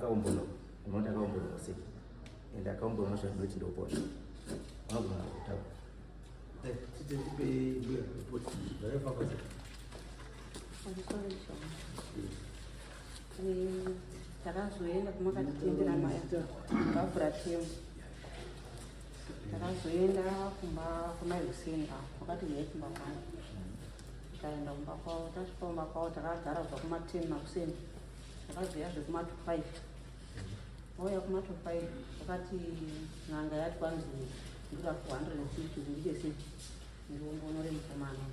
Akaombonoka, unoona akaombonoka sei? Ende akaombonoka zvandinoti ndopona. Vanogona kutaura. Takazoenda kumakatitendera maya bhabhura temu takazoenda kumba kwamai Hussein avo vakati huyai kumba kwangu tikaenda kumba kwavo tasvika kumba kwavo takagara kubva kuma 10 makuseni takazouyazve kuma to 5 vauya kuma to 5 vakati n'anga yati kwanzi ndoda 450 kuti ndiite sei ndiongorore mukomana.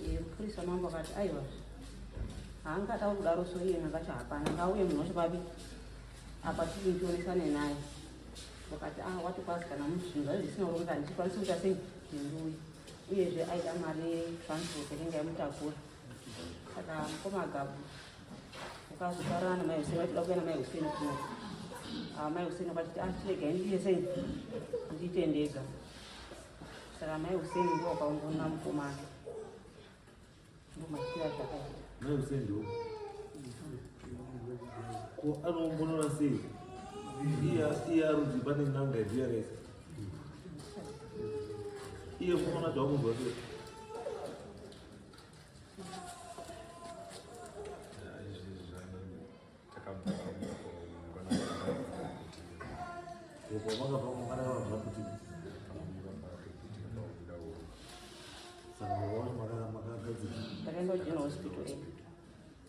Eh, mupurisa mambo akati aiwa haangada kudaro so iye n'anga cho hapana ngauye munhu wacho papi apa tiri tionesane naye vakati ah watokwazi kana zvinhu zvacho zvisina kuronga handichikwanisi kuita sei ndindiuye uyezve aida mari yetransport yakanga yamutakura saka mukoma gabu ukazotaurana namai huseni vaitoda kuuya namai huseni kuno ah, mai huseni vakachiti ah chiregai ndiite sei ndiite ndega saka mai huseni ndiwo wakaongorora mukomana ndomachitira zvakaita mai huseni ndiwo ko anoongorora sei iye iye arudzi pane n'anga ndiye akaisa iye mukomana zvakunzwa sei Takaenda kuGeneral Hospital eh.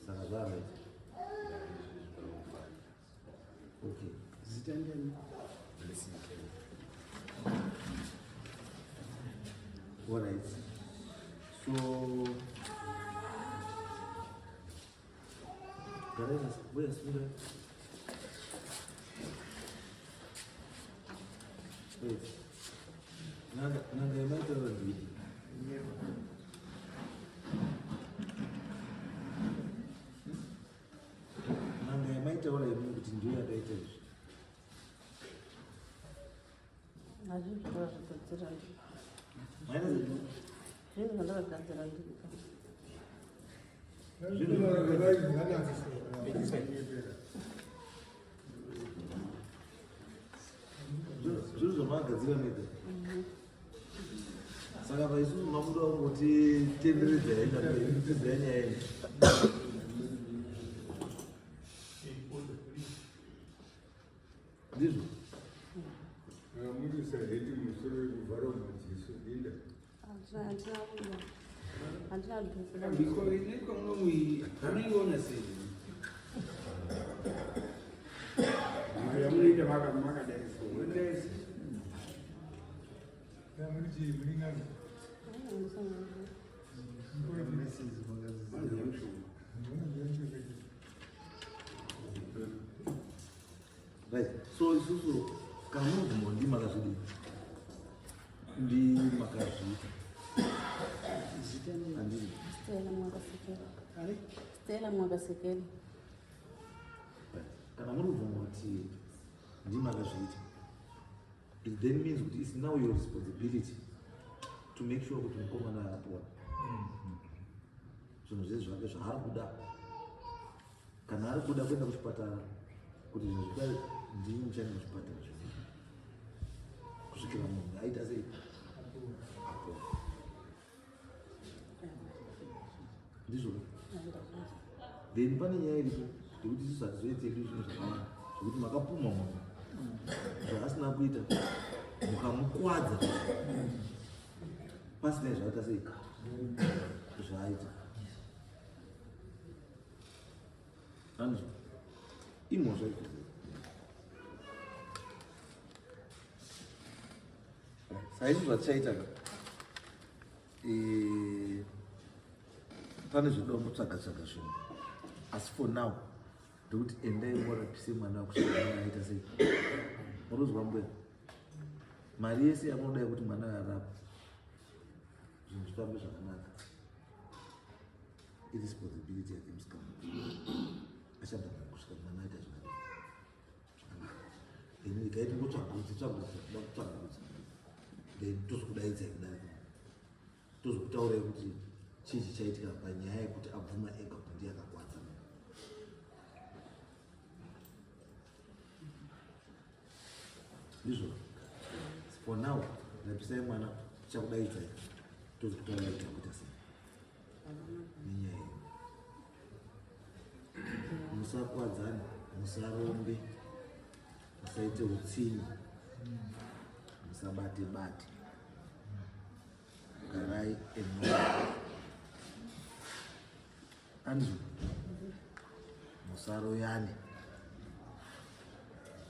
Saka zvaraita. Okay. Zita ndiani? All right. So Nanga yamaitaura ndii? Nanga yamaitaura imi kuti ndiyo yakaita izvi. Hazvizvigadzira ndika. Zvinhu zvandakagadzira ndika. Zvinhu zvamakagadzira mega. Saka paisusu mamuda kungoti tenderedzai tenderedzai nyaya iyi. Ndizvo. Murisa heti musoro wekuvhara madziso inda. Handina dhuku. Mhiko inoitwa munomu iyi vanoiona sei? Mhiko yamunoita makadai so. Munodai sei? Muri chii muri n'anga? Right. So isusu kana munobvuma ndi makazvidii ndi makazviita handii Stella Mwakasekele. Stella Mwakasekele. Kana muri kubvuma kuti ndi makazviita it then means kuti it's now your responsibility to make sure kuti mukomana akapora zvinhu zvese zvake zvaari kuda kana ari kuda kuenda kuchipatara kuti zvinhu zvikare ndini muchaenda kuchipatara zvese kusvikira munhu aita sei apora ndizvo then pane nyaya iripo yekuti isusu hatizoiti yedu zvinhu zvakawanda zvekuti makapumha munhu zvaasina kuita mukamukwadza pasina zvaaita sei zvaaita anzwa imhosva izvozvo saizvi zvatichaita ka eh, pane zvoda kumbotsvaga tsvaga zvinhu asi for now ndikuti endai morapise mwana kusvika mwana aita sei murozwa mbuya mari yese yamunoda yekuti mwana arapwe zvinhu zvifambe zvakanaka iresponsibility yake musikana achabhadhara kusvika mwana aita zvakanaka then regai tingotsvagurudza tsvagurudza kuda kutsvagurudza then tozokudaidzai kudai tozokutaurai kuti chii chichaitika panyaya yekuti abvuma ega kuti ndiye akakwadza munhu. Ndizvo. For now, rapisai mwana, tichakudaidzai. Tozokutaurai kuti akuita sei. Nenyaya iyi. Musakwadzane, musarombe, musaite utsinye, musabate bate. Garai eno. Andrew, musaroyane,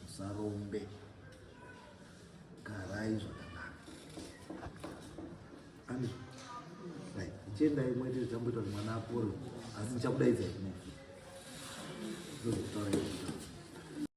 musarombe, garai zvakanaka. Andrew, right, chiendai muite zvichamboita kuti mwana apore, asi ndichakudaidzai kunofi. Ndozokutaurai kuti.